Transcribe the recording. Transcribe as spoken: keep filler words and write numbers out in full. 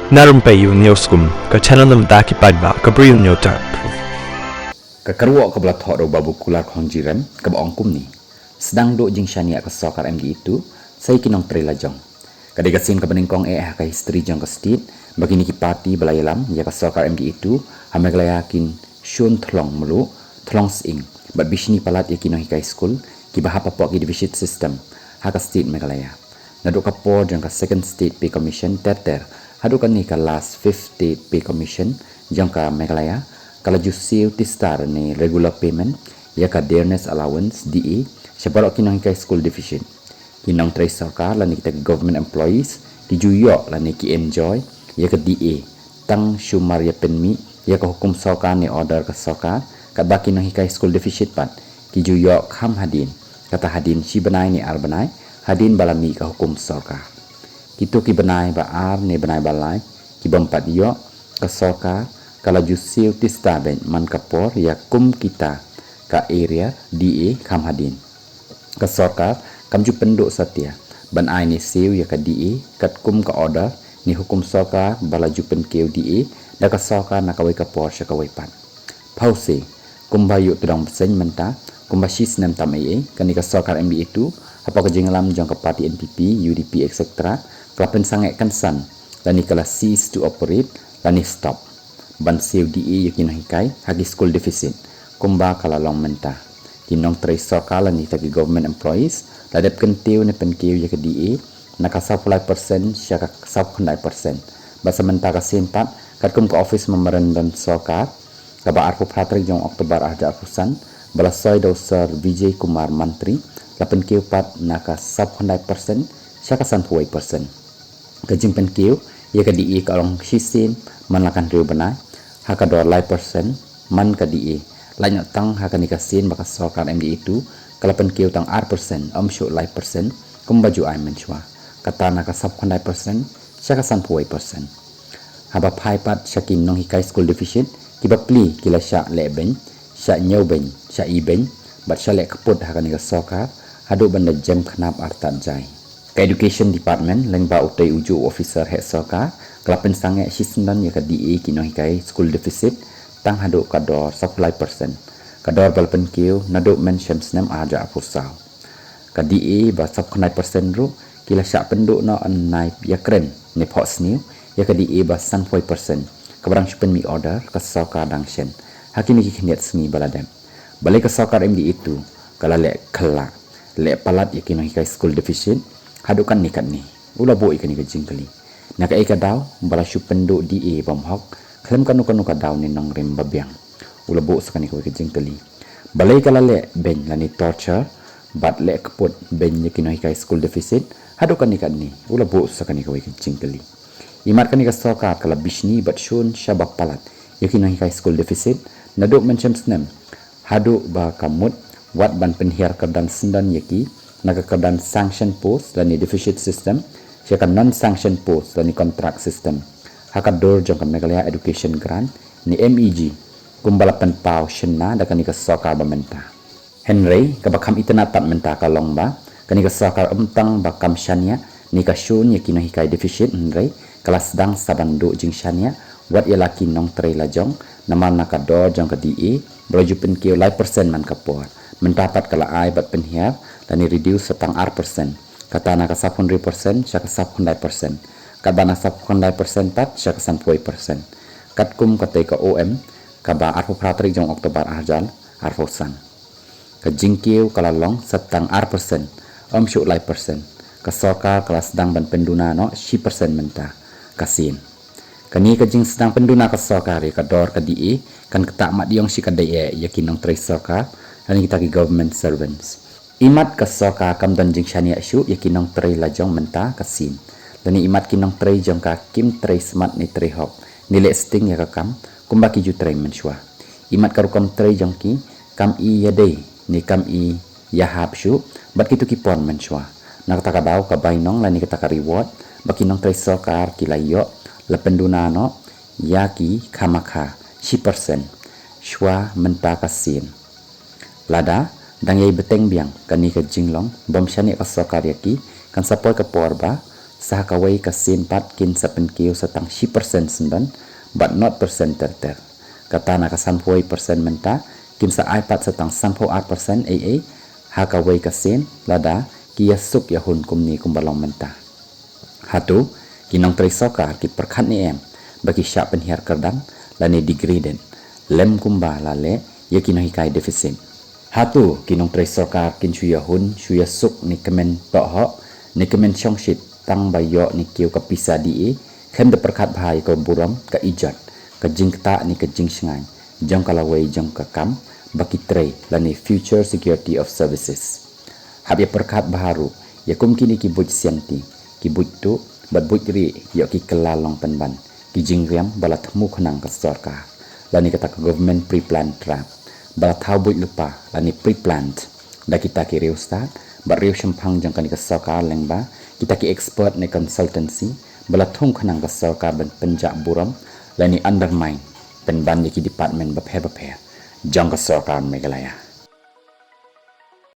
Na Rympei U News kum ka channel na bynta ki paidbah ka Bri U News Terp. Ka kyrwoh kaba la thoh da u Babu Kular Khongjiren kaba ong kumne: Sdang duh jingshaniah ka sorkar M D A two sa ïa ki nongtrei lajong. Ka dei ka sien kaba nyngkong eh ha ka history jong ka state ba kine ki party ba la ïalam ïa ka sorkar M D A two ha Meghalaya kin shun thlong mluh, thlong sying bad bishni palat ïa ki nonghikai skul kiba hap hapoh ki deficit system ha ka state Meghalaya. Naduh ka por jong ka Second State Pay Commission ter ter haduh kane ka last Fifth State Pay Commission jong ka Meghalaya, ka la ju siew tista ne regular payment ïa ka dearness allowance, D A, sha baroh ki nonghikai skul deficit. Ki nongtrei sorkar lane kita ki government employees ki ju ïoh lane ki enjoy ïa ka D A tang shu mar ïa pynmih ïa ka hukum sorkar ne order ka sorkar, katba ki nonghikai skul deficit pat ki ju ïoh kham hadien, kata hadien shi bnai ne ar bnai hadien ba la mih ka hukum sorkar. Kito ki bnai ba ar ne bnai ba lai ki bym pat ïoh, ka sorkar ka la ju siew tista beit man ka por ïa kum kita ka arrear D A kham hadien. Ka sorkar kam ju pynduh satia ban ai ne siew ïa ka D A katkum ka order ne hukum sorkar ba la ju pynkiew D A da ka sorkar na kawei ka por sha kawei pat. Phewse, kumba ïoh tdong bseiñ mynta, kumba shi snem tam ei ei, kane ka sorkar M D A two hapoh ka jingïalam jong ka party N P P, U D P, et cetera, ka la pynsangeh kynsan lane ka la cease to operate lane stop ban siew D A ïa ki nonghikai ha ki skul deficit kumba ka la long mynta. Ki nongtrei sorkar lane kita ki government employees la dep kyntiew ne pynkiew ïa ka D A na ka sawphew lai percent sha ka sawphew khyndai percent. Bad sa mynta ka sien pat, katkum ka office memorandum sorkar kaba arphew phra tarik jong October ar hajar arphew san ba la soi da u Sir Vijay Kumar Mantri, la pynkiew pat na ka sawphew khyndai percent sha ka sanphew wei percent. Ka jingpynkiew ïa ka D A ka long shisien man la ka hynriew bnai ha ka dor lai percent man ka D A. Lait noh tang ha kane ka sien ba ka sorkar M D A two ka la pynkiew tang ar percent, ym shuh lai percent kumba ju ai mynshuwa. Kata na ka sawphew khyndai percent sha ka sanphew wei percent. Haba phai pat sha ki nonghikai skul deficit, kiba plie ki la shah leh beiñ, shah ñiew beiñ, shah ibeiñ bad shah leh kput ha kane ka sorkar haduh ban da jem khnap artat jai. Ka Education Department lyngba utei ujuh u officer heh sorkar ka la pynsangeh shisyndon ïa ka D A ki nonghikai skul deficit tang haduh ka dor sawphew lai percent, ka dor ba la pynkiew naduh mynshem snem ar hajar arphew saw. Ka D A ba sawphew khyndai percent ruh ki la shah pynduh noh yn nai ïakren ne phohsniew ïa ka D A ba sanphew wei percent kaba dang shu pynmih order ka sorkar dang shen ha kine ki khyndiat sngi ba la dep. Balei ka sorkar M D A two ka la leh khlak, leh palat ïa ki nonghikai skul deficit haduh katne katne? U la buh ïa kane ka jingkylli. Na kaei ka daw ba la shu pynduh D A bymhok khlem kano kano ka daw ne nongrim ba biang? U la buh sa kane kawei ka jingkylli. Balei ka la leh beiñ lane torture bad leh kput beiñ ïa ki nonghikai skul deficit haduh katne katne? U la buh sa kane kawei ka jingkylli. Imat kane ka sorkar ka la bishni bad shun shaba palat ïa ki nonghikai skul deficit naduh mynshem snem haduh ba ka mut wat ban pynhiar kyrdan syndon ïa ki na ka kyrdan sanction post lane deficit system sha ka non sanction post lane contract system ha ka dur jong ka Meghalaya Education Grant ne M E G, kumba la pynpaw shynna da kane ka sorkar ba mynta. Hynrei kaba kham itynnad tad mynta ka long ba kane ka sorkar ym tang ba kam shaniah ne ka shun ïa ki nonghikai deficit, hynrei ka la sdang sa ban duh jingshaniah wat ïa la ki nongtrei lajong, namar na ka dor jong ka D A ba la ju pynkiew lai percent man ka por, mynta pat ka la ai bad pynhiar lane reduce sa tang ar percent, kata na ka sawphew hynriew percent sha ka sawphew khyndai percent, katba na sawphew khyndai percent pat sha ka sanphew wei percent, katkum katei ka O M kaba arphew phra tarik jong October ar hajar arphew san. Ka jingkiew ka la long sa tang ar percent, ym shuh lai percent. Ka sorkar ka la sdang ban pynduna noh shi percent mynta ka sien. Kane ka jingsdang pynduna ka sorkar ïa ka dor ka D A kan ktah mat ïong shi ka dei eh ïa ki nongtrei sorkar lane kita ki government servants. Imat ka sorkar kam don jingshaniah shuh ïa ki nongtrei lajong mynta ka sien, lane imat ki nongtrei jong ka kim trei smat ne trei hok ne leh sting ïa ka kam kumba ki ju trei mynshuwa. Imat ka rukom trei jong ki kam i ïadei ne kam i ïahap shuh bad kito ki por mynshuwa. Na kata ka daw ka bainong lane kata ka reward ba ki nongtrei sorkar ki la ïoh la pynduna noh ïa ki khamakha shi percent shuwa mynta ka sien. Lada dang ïai bteng biang kane ka jinglong bym shaniah ka sorkar ïa ki, kan sa poi ka por ba Sa ha kawei ka sien pat kin sa pynkiew sa tang shi percent syndon bad nought percent ter ter. Kata na ka sanphew wei percent mynta kin sa ai pat sa tang sanphew ar percent ei ei ha kawei ka sien lada ki ïasuk ïahun kumne kumba long mynta. Hato ki nongtrei sorkar ki pyrkhat ne em ba ki shah pynhiar kyrdan lane degraded lem kumba la leh ïa ki nonghikai deficit? Hato ki nongtrei sorkar kin shu ïahun shu ïasuk ne kmen tohhoh ne kmen shongshit tang ba ïoh ne kiew ka pisa D A khlem da pyrkhat bha ïa ka burom, ka ijot, ka jingktah ne ka jingshngaiñ jong ka lawei jong ka kam ba ki trei lane future security of services? Hap ïa pyrkhat bha ruh ïa kum kine ki buit sianti, ki buit tuh bad buit rieh ïoh ki kylla long pynban ki jingriam ba la thmu khnang ka sorkar lane kata ka government pre-planned trap ba la thaw buit lypa lane pre-planned da kita ki riewstad bad riewshemphang jong kane ka sorkar lyngba kita ki expert ne consultancy ba la thung khnang ka sorkar ban pynjah burom lane undermine pynban ïa ki department bapher bapher jong ka sorkar Meghalaya.